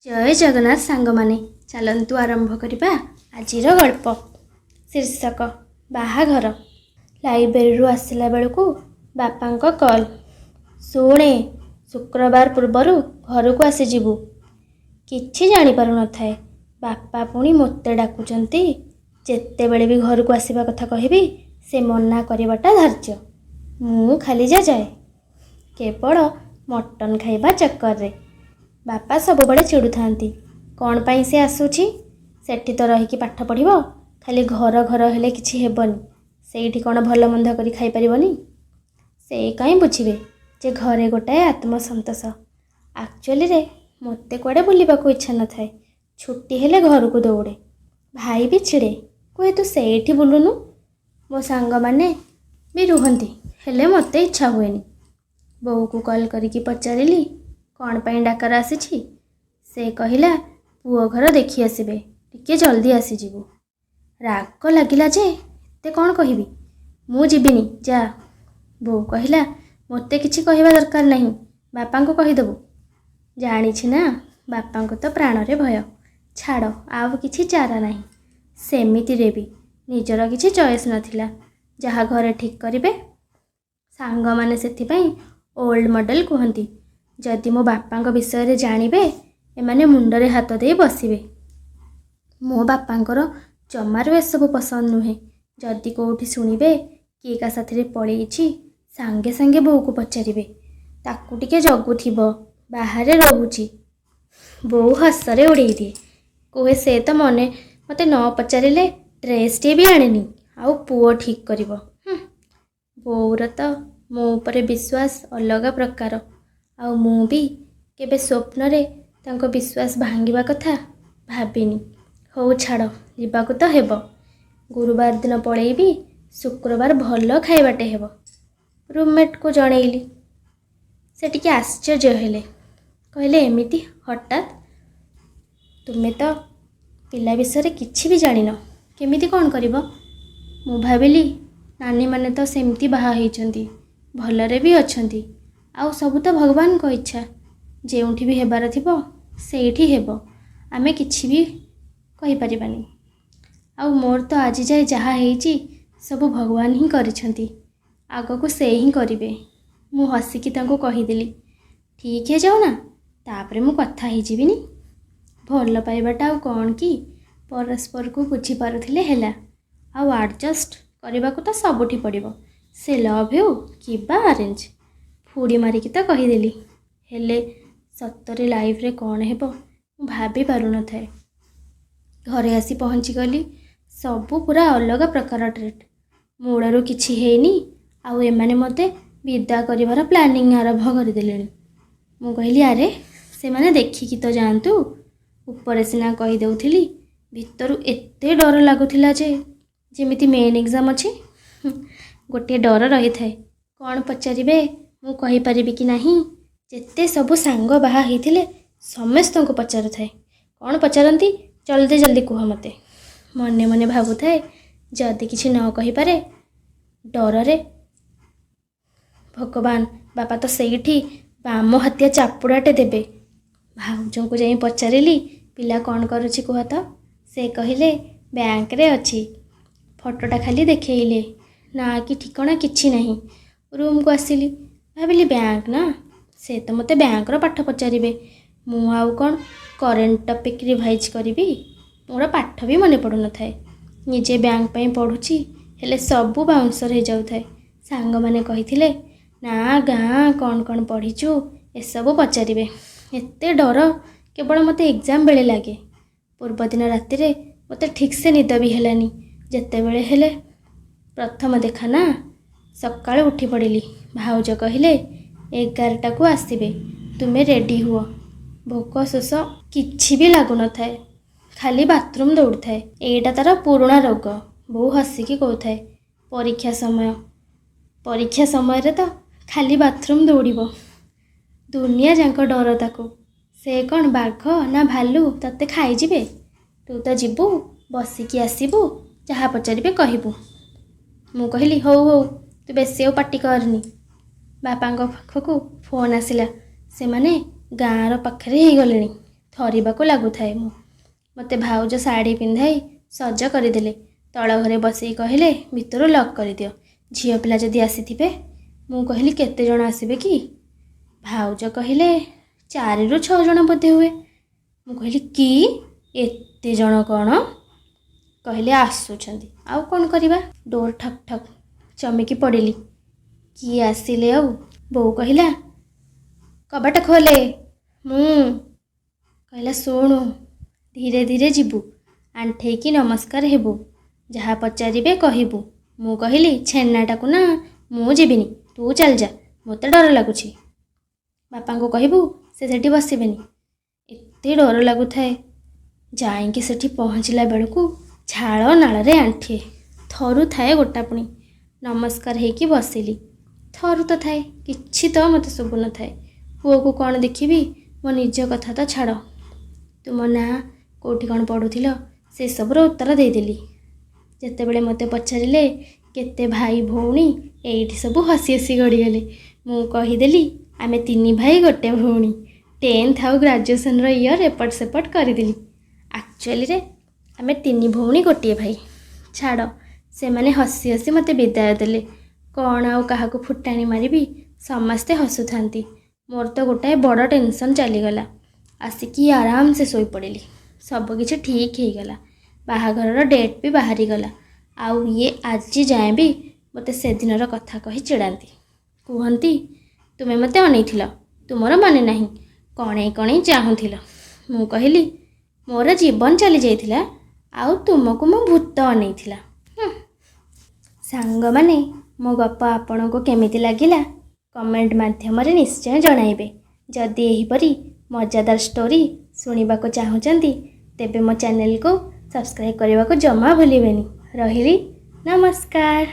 ଜୟ ଜଗନ୍ନାଥ ସାଙ୍ଗମାନେ, ଚାଲନ୍ତୁ ଆରମ୍ଭ କରିବା ଆଜିର ଗଳ୍ପ। ଶୀର୍ଷକ ବାହାଘର। ଲାଇବ୍ରେରୀରୁ ଆସିଲା ବେଳକୁ ବାପାଙ୍କ କଲ୍। ଶୁଣେ, ଶୁକ୍ରବାର ପୂର୍ବରୁ ଘରକୁ ଆସିଯିବୁ। କିଛି ଜାଣିପାରୁନଥାଏ। ବାପା ପୁଣି ମୋତେ ଡାକୁଛନ୍ତି। ଯେତେବେଳେ ବି ଘରକୁ ଆସିବା କଥା କହିବି, ସେ ମନା କରିବାଟା ଧାର୍ଯ୍ୟ। ମୁଁ ଖାଲି ଯା ଯାଏ, କେବଳ ମଟନ୍ ଖାଇବା ଚକ୍କରରେ। ବାପା ସବୁବେଳେ ଚିଡ଼ୁଥାନ୍ତି, କ'ଣ ପାଇଁ ସେ ଆସୁଛି? ସେଠି ତ ରହିକି ପାଠ ପଢ଼ିବ, ଖାଲି ଘର ଘର ହେଲେ କିଛି ହେବନି। ସେଇଠି କ'ଣ ଭଲ ମନ୍ଦ କରି ଖାଇପାରିବନି? ସେ କାହିଁ ବୁଝିବେ ଯେ ଘରେ ଗୋଟାଏ ଆତ୍ମସନ୍ତୋଷ। ଆକ୍ଚୁଆଲିରେ ମୋତେ କୁଆଡ଼େ ବୁଲିବାକୁ ଇଚ୍ଛା ନଥାଏ। ଛୁଟି ହେଲେ ଘରକୁ ଦୌଡ଼େ। ଭାଇ ବି ଚିଡ଼େ, କୁହେ ତୁ ସେଇଠି ବୁଲୁନୁ। ମୋ ସାଙ୍ଗମାନେ ବି ରୁହନ୍ତି, ହେଲେ ମୋତେ ଇଚ୍ଛା ହୁଏନି। ବୋଉକୁ କଲ୍ କରିକି ପଚାରିଲି କ'ଣ ପାଇଁ ଡାକରା ଆସିଛି। ସେ କହିଲା ପୁଅ ଘର ଦେଖି ଆସିବେ, ଟିକେ ଜଲ୍ଦି ଆସିଯିବୁ। ରାଗ ଲାଗିଲା ଯେ ଏତେ କ'ଣ କହିବି, ମୁଁ ଯିବିନି, ଯା। ବୋଉ କହିଲା ମୋତେ କିଛି କହିବା ଦରକାର ନାହିଁ, ବାପାଙ୍କୁ କହିଦେବୁ। ଜାଣିଛି ନା, ବାପାଙ୍କୁ ତ ପ୍ରାଣରେ ଭୟ। ଛାଡ଼, ଆଉ କିଛି ଚାରା ନାହିଁ। ସେମିତିରେ ବି ନିଜର କିଛି ଚଏସ୍ ନଥିଲା, ଯାହା ଘରେ ଠିକ୍ କରିବେ। ସାଙ୍ଗମାନେ ସେଥିପାଇଁ ଓଲ୍ଡ ମଡ଼େଲ୍ କୁହନ୍ତି। ଯଦି ମୋ ବାପାଙ୍କ ବିଷୟରେ ଜାଣିବେ, ଏମାନେ ମୁଣ୍ଡରେ ହାତ ଦେଇ ବସିବେ। ମୋ ବାପାଙ୍କର ଜମାରୁ ଏସବୁ ପସନ୍ଦ ନୁହେଁ। ଯଦି କେଉଁଠି ଶୁଣିବେ କିଏ କା ସାଥିରେ ପଳେଇଛି, ସାଙ୍ଗେ ସାଙ୍ଗେ ବୋଉକୁ ପଚାରିବେ, ତାକୁ ଟିକେ ଜଗୁଥିବ, ବାହାରେ ରହୁଛି। ବୋଉ ହସରେ ଉଡ଼େଇ ଦିଏ, କୁହେ ସେ ତ ମନେ ମୋତେ ନ ପଚାରିଲେ ଡ୍ରେସ୍ଟିଏ ବି ଆଣେନି, ଆଉ ପୁଅ ଠିକ୍ କରିବ। ବୋଉର ତ ମୋ ଉପରେ ବିଶ୍ୱାସ ଅଲଗା ପ୍ରକାର। ଆଉ ମୁଁ ବି କେବେ ସ୍ୱପ୍ନରେ ତାଙ୍କ ବିଶ୍ୱାସ ଭାଙ୍ଗିବା କଥା ଭାବିନି। ହଉ ଛାଡ଼, ଯିବାକୁ ତ ହେବ। ଗୁରୁବାର ଦିନ ପଳେଇବି, ଶୁକ୍ରବାର ଭଲ ଖାଇବାଟେ ହେବ। ରୁମ୍ମେଟ୍କୁ ଜଣେଇଲି। ସେ ଟିକେ ଆଶ୍ଚର୍ଯ୍ୟ ହେଲେ, କହିଲେ ଏମିତି ହଠାତ୍? ତୁମେ ତ ପିଲା ବିଷୟରେ କିଛି ବି ଜାଣିନ, କେମିତି କ'ଣ କରିବ? ମୁଁ ଭାବିଲି ନାନୀମାନେ ତ ସେମିତି ବାହା ହେଇଛନ୍ତି, ଭଲରେ ବି ଅଛନ୍ତି, ଆଉ ସବୁ ତ ଭଗବାନଙ୍କ ଇଚ୍ଛା। ଯେଉଁଠି ବି ହେବାର ଥିବ ସେଇଠି ହେବ, ଆମେ କିଛି ବି କହିପାରିବାନି। ଆଉ ମୋର ତ ଆଜି ଯାଏ ଯାହା ହେଇଛି ସବୁ ଭଗବାନ ହିଁ କରିଛନ୍ତି, ଆଗକୁ ସେ ହିଁ କରିବେ। ମୁଁ ହସିକି ତାଙ୍କୁ କହିଦେଲି, ଠିକ୍ ହେଇଯାଉ ନା, ତାପରେ ମୁଁ କଥା ହେଇଯିବିନି। ଭଲ ପାଇବାଟା ଆଉ କ'ଣ କି, ପରସ୍ପରକୁ ବୁଝିପାରୁଥିଲେ ହେଲା। ଆଉ ଆଡ଼ଜଷ୍ଟ କରିବାକୁ ତ ସବୁଠି ପଡ଼ିବ, ସେ ଲଭ୍ ହେଉ କିମ୍ବା ଆରେଞ୍ଜ। ଫୁଡ଼ି ମାରିକି ତ କହିଦେଲି, ହେଲେ ସତରେ ଲାଇଫ୍ରେ କ'ଣ ହେବ ମୁଁ ଭାବି ପାରୁନଥାଏ। ଘରେ ଆସି ପହଞ୍ଚିଗଲି, ସବୁ ପୁରା ଅଲଗା ପ୍ରକାର ଟ୍ରିଟ୍। ମୂଳରୁ କିଛି ହେଇନି, ଆଉ ଏମାନେ ମୋତେ ବିଦା କରିବାର ପ୍ଲାନିଂ ଆରମ୍ଭ କରିଦେଲେଣି। ମୁଁ କହିଲି ଆରେ ସେମାନେ ଦେଖିକି ତ ଯାଆନ୍ତୁ। ଉପରେ ସିନା କହିଦେଉଥିଲି, ଭିତରୁ ଏତେ ଡର ଲାଗୁଥିଲା ଯେ ଯେମିତି ମେନ୍ ଏକ୍ଜାମ୍ ଅଛି। ଗୋଟିଏ ଡର ରହିଥାଏ, କ'ଣ ପଚାରିବେ, ମୁଁ କହିପାରିବି କି ନାହିଁ। ଯେତେ ସବୁ ସାଙ୍ଗ ବାହା ହେଇଥିଲେ ସମସ୍ତଙ୍କୁ ପଚାରୁଥାଏ, କ'ଣ ପଚାରନ୍ତି ଜଲ୍ଦି ଜଲ୍ଦି କୁହ ମୋତେ। ମନେ ମନେ ଭାବୁଥାଏ ଯଦି କିଛି ନ କହିପାରେ ଡରରେ, ଭଗବାନ, ବାପା ତ ସେଇଠି ବାମ ହାତିଆ ଚାପୁଡ଼ାଟେ ଦେବେ। ଭାଉଜଙ୍କୁ ଯାଇ ପଚାରିଲି ପିଲା କ'ଣ କରୁଛି କୁହ ତ। ସେ କହିଲେ ବ୍ୟାଙ୍କରେ ଅଛି। ଫଟୋଟା ଖାଲି ଦେଖେଇଲେ, ନା କି ଠିକଣା କିଛି ନାହିଁ। ରୁମ୍କୁ ଆସିଲି, ଭାବିଲି ବ୍ୟାଙ୍କ ନା, ସେ ତ ମୋତେ ବ୍ୟାଙ୍କର ପାଠ ପଚାରିବେ, ମୁଁ ଆଉ କ'ଣ କରେଣ୍ଟ ଟପିକ୍ ରିଭାଇଜ୍ କରିବି। ମୋର ପାଠ ବି ମନେ ପଡ଼ୁନଥାଏ। ନିଜେ ବ୍ୟାଙ୍କ ପାଇଁ ପଢ଼ୁଛି, ହେଲେ ସବୁ ବାଉନ୍ସର୍ ହେଇଯାଉଥାଏ। ସାଙ୍ଗମାନେ କହିଥିଲେ ନା ଗାଁ କ'ଣ କ'ଣ ପଢ଼ିଛୁ ଏସବୁ ପଚାରିବେ। ଏତେ ଡର କେବଳ ମୋତେ ଏକ୍ଜାମ୍ ବେଳେ ଲାଗେ। ପୂର୍ବଦିନ ରାତିରେ ମୋତେ ଠିକ୍ସେ ନିଦ ବି ହେଲାନି। ଯେତେବେଳେ ହେଲେ ପ୍ରଥମ ଦେଖା ନା, ସକାଳୁ ଉଠି ପଡ଼ିଲି। ଭାଉଜ କହିଲେ 11ଟାକୁ ଆସିବେ, ତୁମେ ରେଡ଼ି ହୁଅ। ଭୋକ ଶୋଷ କିଛି ବି ଲାଗୁନଥାଏ, ଖାଲି ବାଥରୁମ୍ ଦୌଡ଼ୁଥାଏ। ଏଇଟା ତାର ପୁରୁଣା ରୋଗ, ବୋଉ ହସିକି କହୁଥାଏ। ପରୀକ୍ଷା ସମୟରେ ତ ଖାଲି ବାଥରୁମ୍ ଦୌଡ଼ିବ। ଦୁନିଆ ଯାକ ଡର ତାକୁ। ସେ କ'ଣ ବାଘ ନା ଭାଲୁ ତତେ ଖାଇଯିବେ? ତୁ ତ ଯିବୁ, ବସିକି ଆସିବୁ, ଯାହା ପଚାରିବେ କହିବୁ। ମୁଁ କହିଲି ହଉ ହଉ, ତୁ ବେଶୀ ଆଉ ପାଟି କରନି। ବାପାଙ୍କ ପାଖକୁ ଫୋନ୍ ଆସିଲା, ସେମାନେ ଗାଁର ପାଖରେ ହେଇଗଲେଣି। ଥରିବାକୁ ଲାଗୁଥାଏ ମୁଁ। ମୋତେ ଭାଉଜ ଶାଢ଼ୀ ପିନ୍ଧାଇ ସଜ କରିଦେଲେ। ତଳ ଘରେ ବସେଇ କହିଲେ, ଭିତରୁ ଲକ୍ କରିଦିଅ, ଝିଅ ପିଲା ଯଦି ଆସିଥିବେ। ମୁଁ କହିଲି, କେତେ ଜଣ ଆସିବେ କି? ଭାଉଜ କହିଲେ, 4ରୁ 6 ଜଣ ବୋଧେ ହୁଏ। ମୁଁ କହିଲି, କି ଏତେ ଜଣ କ'ଣ? କହିଲେ, ଆସୁଛନ୍ତି, ଆଉ କ'ଣ କରିବା। ଡୋର୍ ଠକ୍ ଠକ୍, ଚମକି ପଡ଼ିଲି। କିଏ ଆସିଲେ ଆଉ? ବୋଉ କହିଲା, କବାଟ ଖୋଲେ। ମୁଁ କହିଲା, ଶୁଣୁ, ଧୀରେ ଧୀରେ ଯିବୁ, ଆଣ୍ଠେଇକି ନମସ୍କାର ହେବୁ, ଯାହା ପଚାରିବେ କହିବୁ। ମୁଁ କହିଲି, ଛେନାଟାକୁ ନା, ମୁଁ ଯିବିନି, ତୁ ଚାଲିଯା, ମୋତେ ଡର ଲାଗୁଛି। ବାପାଙ୍କୁ କହିବୁ ସେ ସେଠି ବସିବେନି। ଏତେ ଡର ଲାଗୁଥାଏ। ଯାଇକି ସେଠି ପହଞ୍ଚିଲା ବେଳକୁ ଝାଳ ନାଳରେ ଆଣ୍ଠିଏ, ଥରୁଥାଏ ଗୋଟା। ପୁଣି ନମସ୍କାର ହେଇକି ବସିଲି। ଥରୁ ତ ଥାଏ, କିଛି ତ ମୋତେ ଶୁଭୁନଥାଏ। ପୁଅକୁ କ'ଣ ଦେଖିବି, ମୋ ନିଜ କଥା ତ ଛାଡ଼। ତୁମ ନାଁ, କେଉଁଠି କ'ଣ ପଢ଼ୁଥିଲ, ସେସବୁର ଉତ୍ତର ଦେଇଦେଲି। ଯେତେବେଳେ ମୋତେ ପଚାରିଲେ କେତେ ଭାଇ ଭଉଣୀ, ଏଇଠି ସବୁ ହସି ହସି ଗଡ଼ିଗଲେ। ମୁଁ କହିଦେଲି, ଆମେ 3 ଭାଇ 1 ଭଉଣୀ। 10th ଆଉ ଗ୍ରାଜୁଏସନ୍ର ଇୟର୍ ଏପଟ ସେପଟ କରିଦେଲି। ଆକ୍ଚୁଆଲିରେ ଆମେ 3 ଭଉଣୀ 1 ଭାଇ। ଛାଡ଼, ସେମାନେ ହସି ହସି ମୋତେ ବିଦାୟ ଦେଲେ। କ'ଣ ଆଉ କାହାକୁ ଫୁଟାଣି ମାରିବି? ସମସ୍ତେ ହସୁଥାନ୍ତି। ମୋର ତ ଗୋଟାଏ ବଡ଼ ଟେନସନ୍ ଚାଲିଗଲା। ଆସିକି ଆରାମସେ ଶୋଇପଡ଼ିଲି। ସବୁକିଛି ଠିକ୍ ହେଇଗଲା। ବାହାଘରର ଡେଟ୍ ବି ବାହାରିଗଲା। ଆଉ ଇଏ ଆଜି ଯାଏଁ ବି ମୋତେ ସେଦିନର କଥା କହି ଚିଡ଼ାନ୍ତି। କୁହନ୍ତି, ତୁମେ ମୋତେ ଅନେଇଥିଲ, ତୁମର ମନେ ନାହିଁ, କଣେଇ କଣେଇ ଚାହୁଁଥିଲ। ମୁଁ କହିଲି, ମୋର ଜୀବନ ଚାଲି ଯାଇଥିଲା, ଆଉ ତୁମକୁ ମୋ ଭୂତ ଅନେଇଥିଲା। ସାଙ୍ଗମାନେ, ମୋ ଗପ ଆପଣଙ୍କୁ କେମିତି ଲାଗିଲା କମେଣ୍ଟ ମାଧ୍ୟମରେ ନିଶ୍ଚୟ ଜଣାଇବେ। ଯଦି ଏହିପରି ମଜାଦାର ଷ୍ଟୋରି ଶୁଣିବାକୁ ଚାହୁଁଛନ୍ତି, ତେବେ ମୋ ଚ୍ୟାନେଲକୁ ସବସ୍କ୍ରାଇବ୍ କରିବାକୁ ଜମା ଭୁଲିବେନି। ରହିଲି, ନମସ୍କାର।